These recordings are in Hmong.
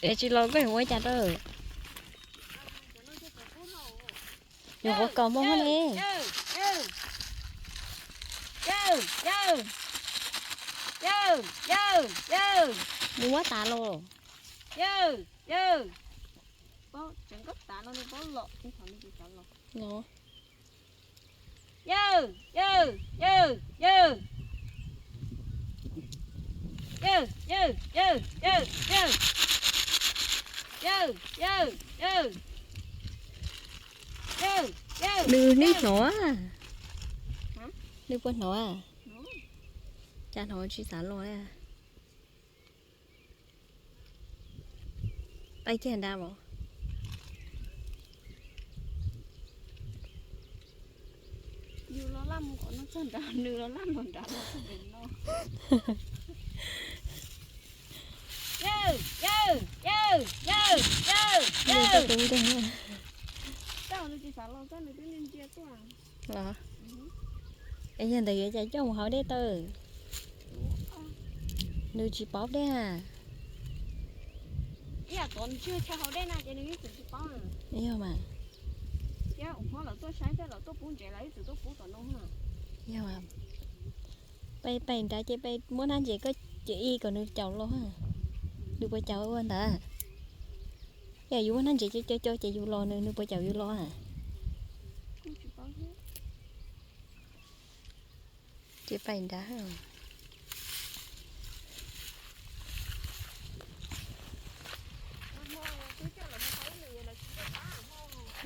Tsis los koj yuav ua cas rau? Yuav quav kaus npua hmoob ne. Mus muab tas los. Nws hnov, nws puas hnov? Cas hnov tsis xav los. Pais kiag nrad os. Yus los laj mus kom no txog nrad, nws los laj mus nrad los txog pem no. Yawg, yawg, yawg, yawg. Nws tsis xav los, nws twb ntsia tuaj. Es yog ntawd yuav cas coj mus hauv dej taw? Nws tsis paub dej a. Ib yam tod nws tsis chaw hauv dej na ces nws ib txwm tsis paub. Yog mas. Thiab hmo lawv tuaj saib thiab lawv tuaj pub ntsev lawv ib txwm tuaj pub tom no. Yog mas. Pais pais nrad ces pais muab hnab ntses koj cem ib kom nws caum los. Nws puas caum ua ntawd? Yog yus muab hnab ntses co co co ces yus los nws, nws puas caum yus los? Ces pais nrad.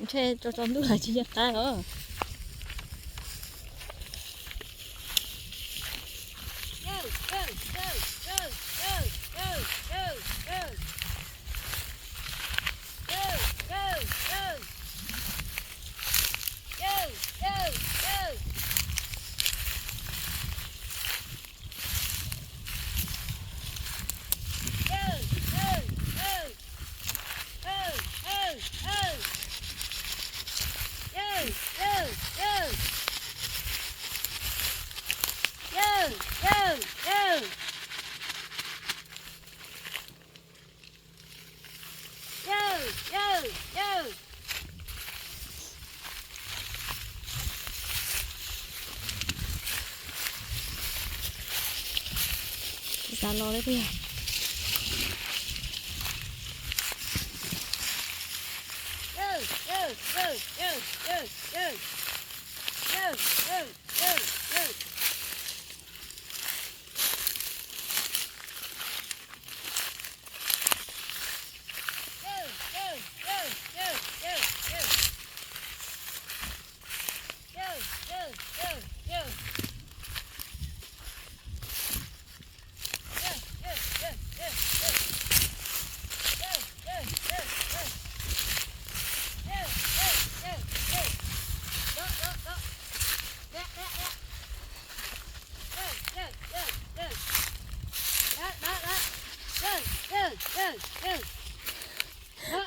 Ntshe tsaus tsaus ntuj lawm tsis nco qab os. Tsis xav los li puas yog?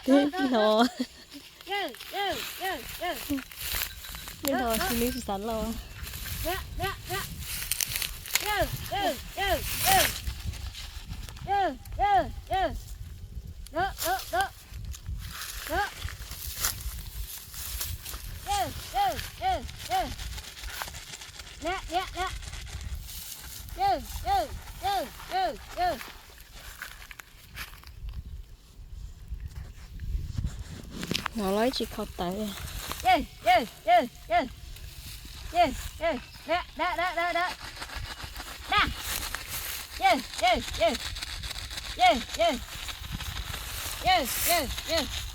Twb hnov, twb hnov tsis, nws tsis xav los. Hnov los tsis kho tawv.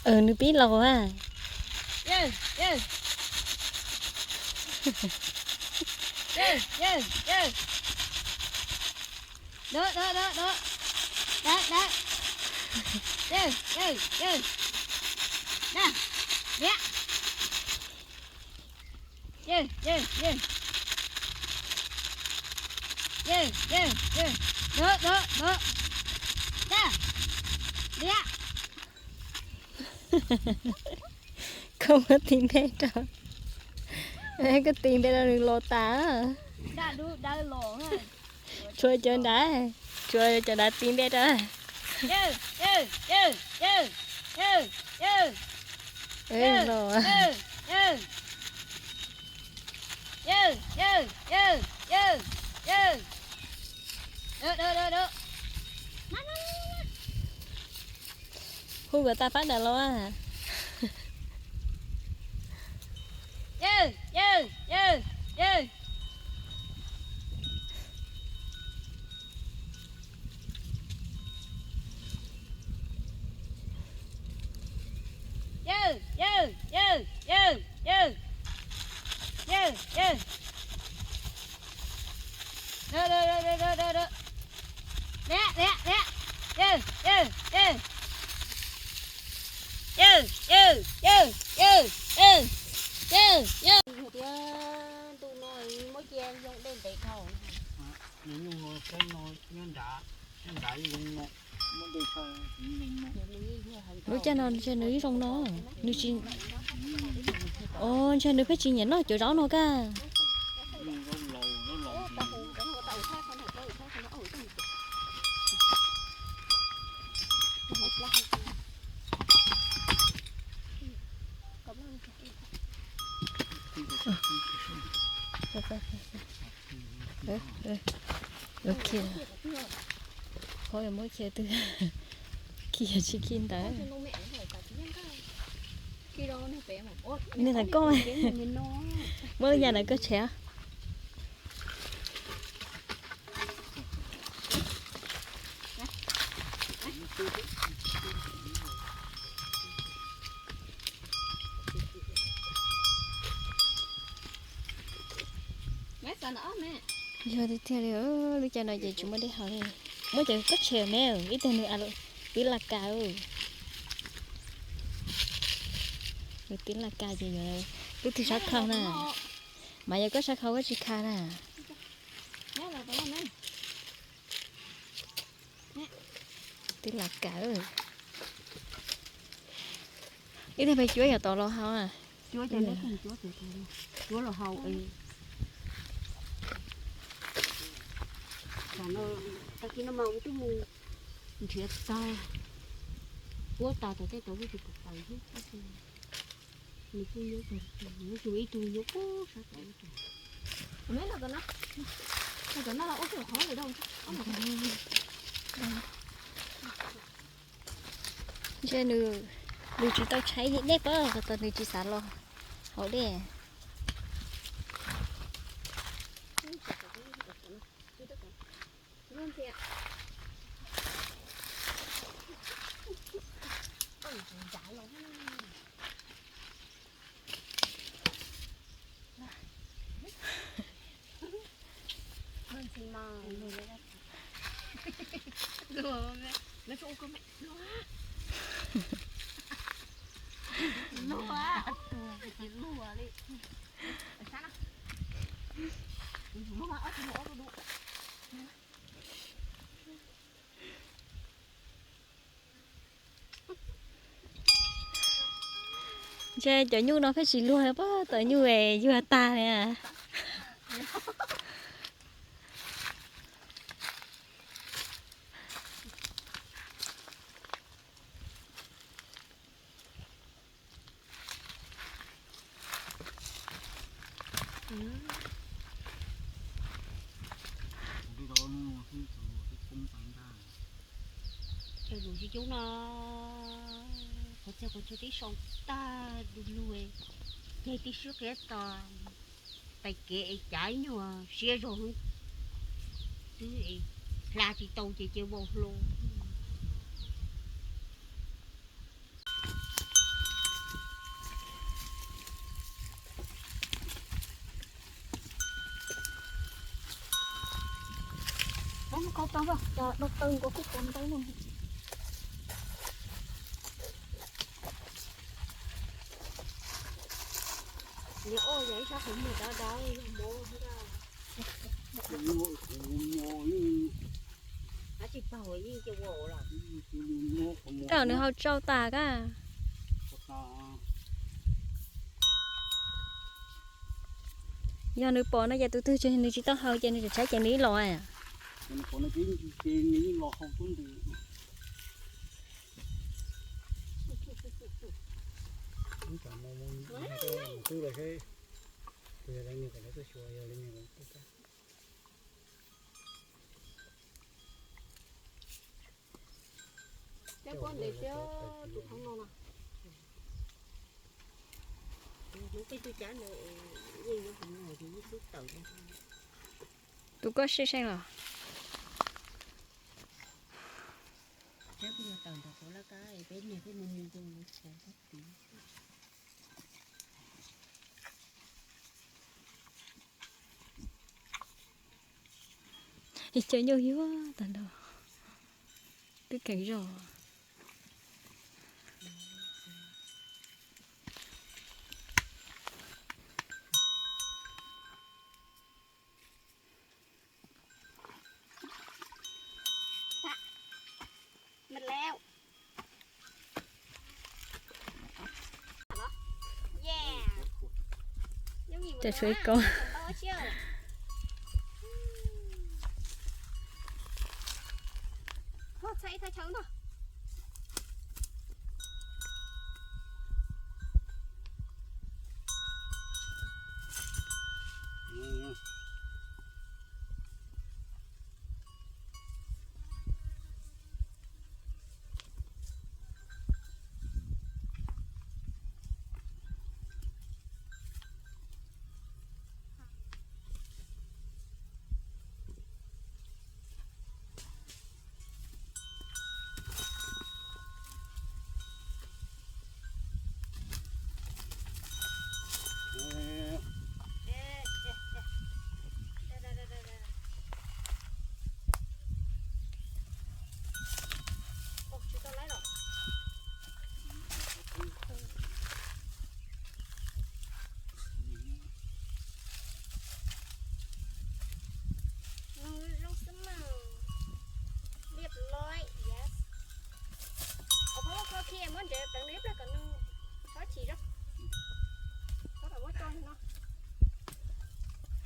Nws pib los a. Koj muab tis npe rau, koj tis npe rau nws los tas. Tshuav cov nrad, tshuav cov nrad tis npe rau. Yawg, yawg, yawg, yawg, yawg, yawg. Ej, yawg, los. Yawg, yawg, yawg, yawg, yawg, yawg. Hu kom tas fab dam los. Yawg, yawg, yawg, yawg. Yawg, yawg, yawg, yawg, yawg. Yawg, yawg. Yawg, yawg, yawg, yawg. Yawg, yawg, yawg, yawg. Yawg, yawg, yawg, yawg, yawg, yawg, yawg. Tias ntu no muab cia zoo dej ntev dhau. Lub caij no ntshe nws ib zoo no, nws tsis, o, ntshe nws pheej tsis nyiam noj cov zaub no kaj. Ua khiav, qhov muab khiav twg, khi tsis khi ntawd. Niag ntawd koj, muab lub nyas ntawd koj tshem. Yog tiag tiag li, lub caij no ces tsis muaj dej haus li. Muab cov koj tshem me, ib tug nws tib la kas. Nws tib la kas ces yuav lub twg sab khau na. Mas yog koj sab khau koj tsis kha na. Tib la kas. Ib tug peb cuab yog tod los haus na. Cuab los haus. Tag kis no mas wb twb mus nrhiav tag, puab tas tom tej tod wb tsis pom tawm xwb. Nws kuj nyob, nws kuj ib tug nyob puag sab tod. Ntshe nws, nws tsis tau tshaib dej pob, qhov tod nws tsis xav los haus dej. Ntshe cov nyuj no pheej tsis luag pob, tom nyuj yuag tag li. Cov lus tsis coob no, qhov txhia qhov chaw twb sau tag du lug, ceg tib siab qiab tos, tais kev es cav nyuag siab zog xwb es hla tsis tau ces cia vau hlo. Qhov tau, cov dau taw nkaus kuj pom ntau no. Niag oj yog ib sab qhov muag dawb dawb yog mob xwb. Tab sis pog yeej cia ua los. Koj nws hau tsau tas kab. Yog nws pom no ces tus twg nws tsis tau haus ces nws tseem tshaib ces nws ib los. Nws pom no ces nws ib los haus tub ntws. Mus twb los seb, tus yog lawv niag kom lawv tuaj xyuas, yog lawv niag kom lawv tuaj. Cab pob ntev thiab tus thoob no na. Tus koj sib seej los. Cov nyuj yuag tag nrho, twb kheev zog. Cov tshuav ib koob.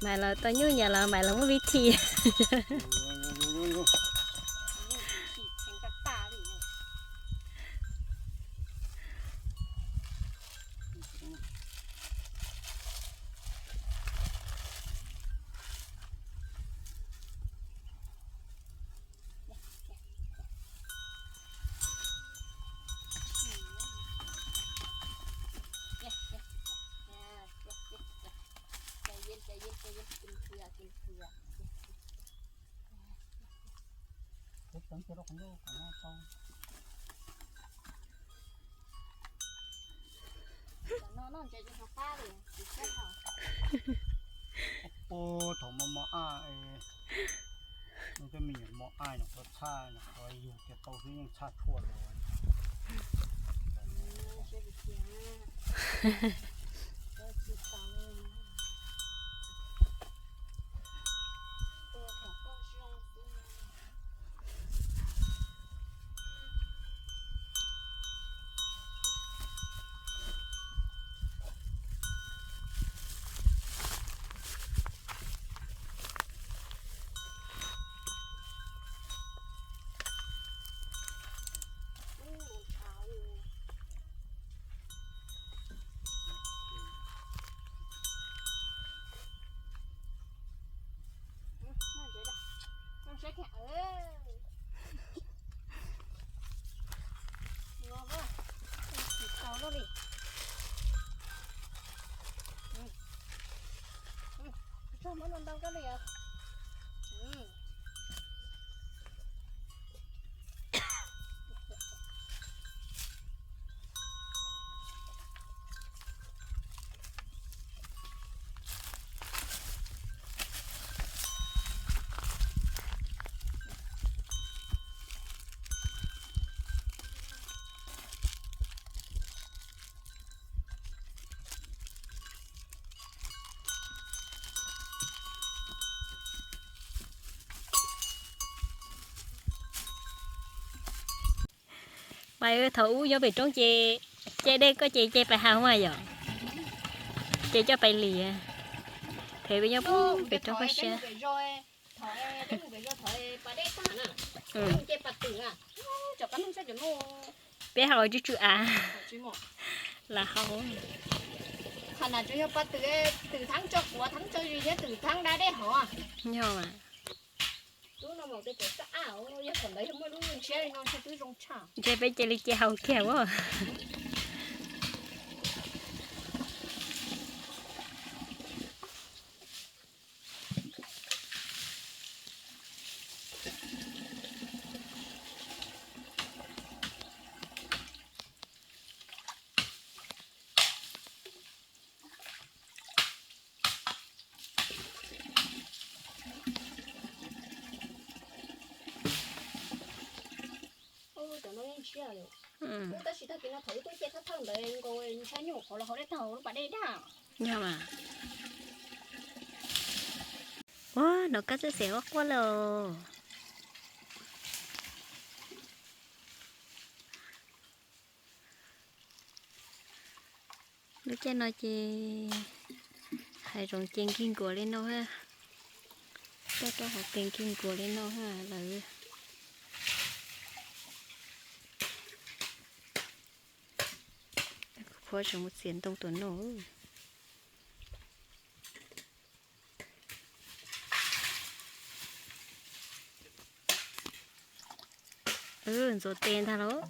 Maiv los tau nyuj nyam los Maiv los muab vib thim. Thaum mos mos aj, tej me nyuam mos aj nyuam qhuav txhaj nyuam qhuav yug kiag tau xwb yeej txhaj tshuaj los. Pais thaum ub nyob pem roob ces, ces dej koj ces ces pais haus mas yom, ces coj pais liam, phem peb nyob pem roob qab siab. Peb haus tsw tsw av, Lam hau. Qhov na tsuas yog pab twm, twm thaab tso quav thaab tso zis thiab twm thaab da dej hov. Yog mas. Lub no mas tej txawv txaj, yog thaum ntawd yog muaj lub ntshiab li no ntshe twb zoo tshaj. Ntshe peb cia li cia hau kiag as. Cov no yeej ntshiab yom. Tab sis tag kis no thaum wb tuaj ce thawj thawj ntawd nkaus ntshiab nyuj qhuav los hauv dej tag hauv lub pas dej daj. Yog mas. Ua, nov kab txawj xeem quaj quaj lawm. Lub caij no ces hav zoov ces nkig nkuav li no ha. Tuaj rau hauv pes nkig nkuav li no ha lawm. Kuv phob tseem mus txiav ntoo tuaj noj. Ntxuav tes ntag lauj.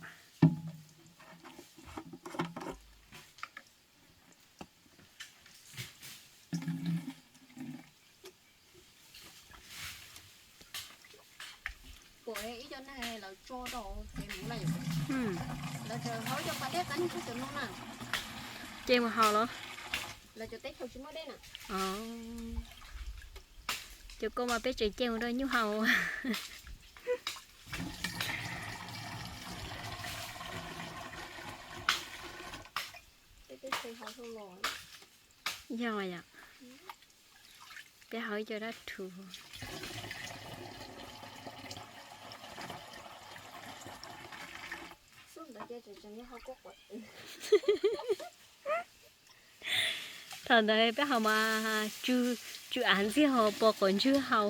Kuv ib co neeg lawv tso rau kev mus na yom. Lawv tseem hau ib co pas dej qab nyuj tshaj cov no na. Ces mus hau los? Lawv cov teb chaws tsis muaj dej na. Cov koj mas peb tseem cia mus rau nyuj hau. Yog yom. Peb hau ib co dab rhuv. Thaum ntawd peb hau mas tsw, tsw av ntxiag ho pos quav ntswg hau.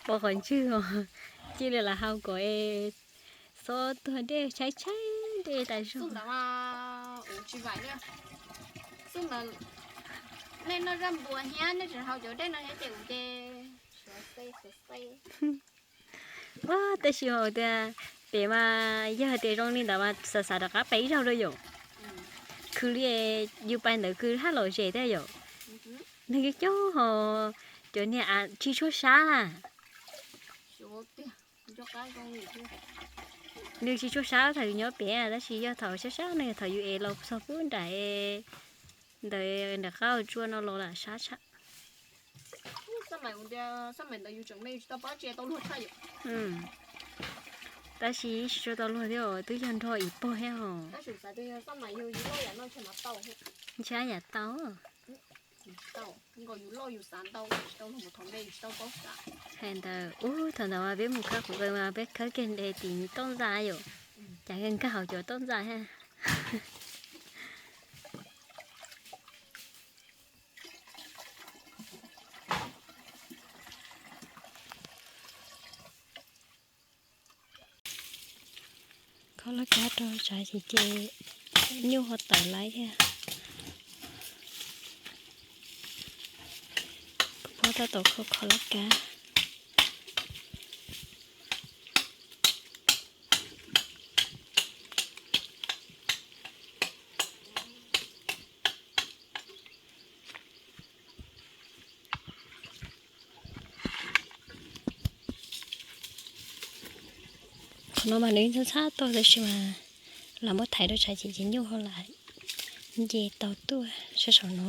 Pos quav ntswg ho, cia li lam hau kom xob tuag dej tshaib tshaib dej tas zog. Nej noj zaj npua thiab nej tseem hau cov dej no thiab ces kuv ces Ua, tab sis hais tias pem mas yog hais tias zoo li ntawd mas xav xav rov qab pais ib zaug rau yom. Khwv li yus pais ntawd khwv haj lom zem thiab yom. Neeg coob coob ho cov niag av tsis tshua sab. Nws tsis tshua sab thaum yus nyob pem tab sis yog thaum sab sab no thaum yus ev los txog pub nram ntawd nram qab tsua no los lam sab tshaj. Tab sis tsis tshua tau luag thiab os, twb yog nrog ib pog thiab os. Ntshe yam tau. Hais ntawd ub, thaum ntawd mas peb mus khawb qhov qe mas peb khawb kiag nte tim toj ntxa yom, cas nkag hauv cov toj ntxa thiab. Kho laj kab rau tsav ces ces nyuj ho tawm lawm thiab. Kuv phob tab tom kho kho laj kab. Qhov no mas nws ntxhab ntxhab tuaj tab sis mas lam muab thaiv rau tsav ces ces nyuj ho lam nce tau tuaj sab saum no.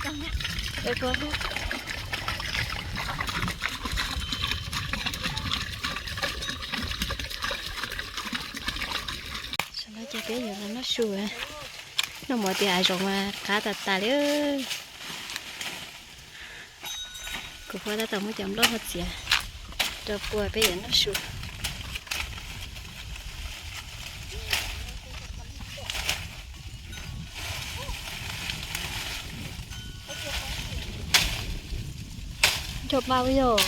Tam no ces peb yuav los noj su. Noj mov tias hav zoov mas qab tas tas li. Kuv phob tab tom muab cov nplooj ho txiav rau pua peb yuav noj su. Cog pa yog,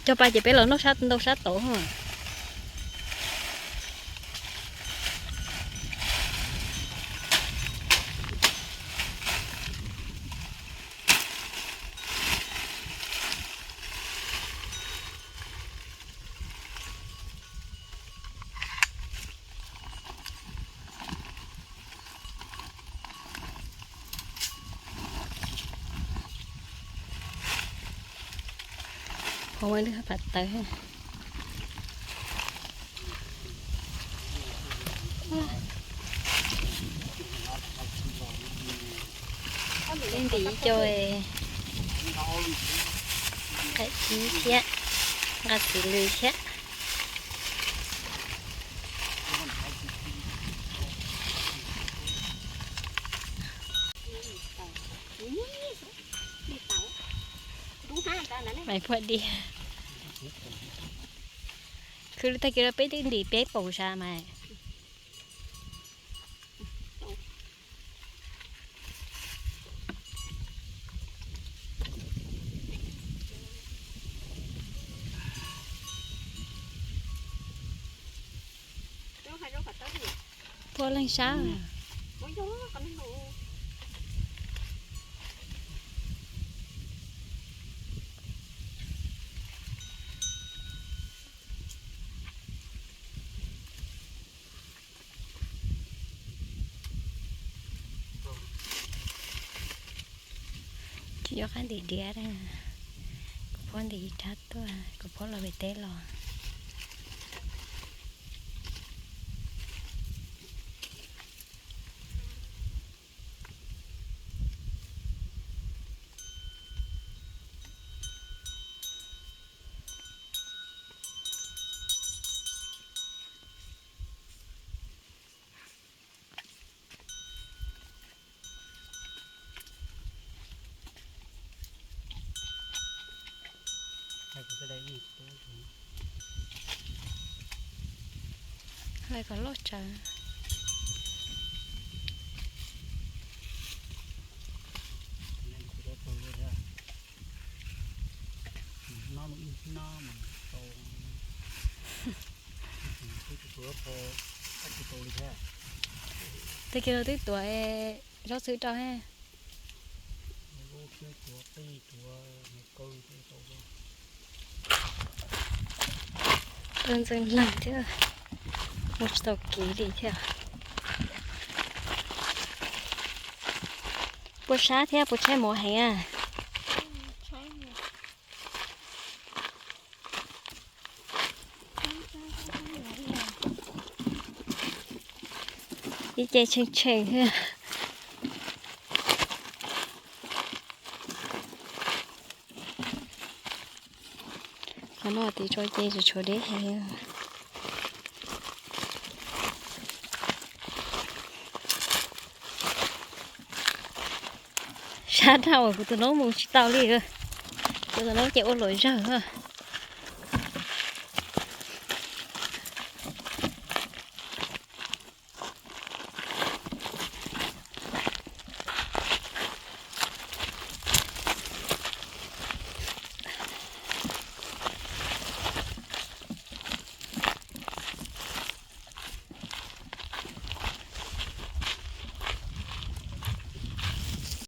cog pa ces peb los noj sab ntau sab tod. Ua lwm phav tawv. Ntim co, thaim kib thiab nqa txiv lws thiab. Maiv Phuam Dias, khwv tag kis los peb twb ntim peb paus sab mas. Puab leej sab. Tsis nco qab ntim diav, kuv phob ntim ib rab tuaj, kuv phob los pem teb los. Hlais kom loj tsawv. Tag kis no twb tuav zaub txhwb rau he. Ntxeev leeg thiab, mus tsis tau kev li thiab. Puas sab thiab puas tshaib mov heev a? Ib ce tsheej tsheej thiab. Qhov no tiv tso ces tsis tshuav deb heev. Sab dhau uas kuv tus noob mus tsis tau li. Kuv tus noob ces ua luam zawg.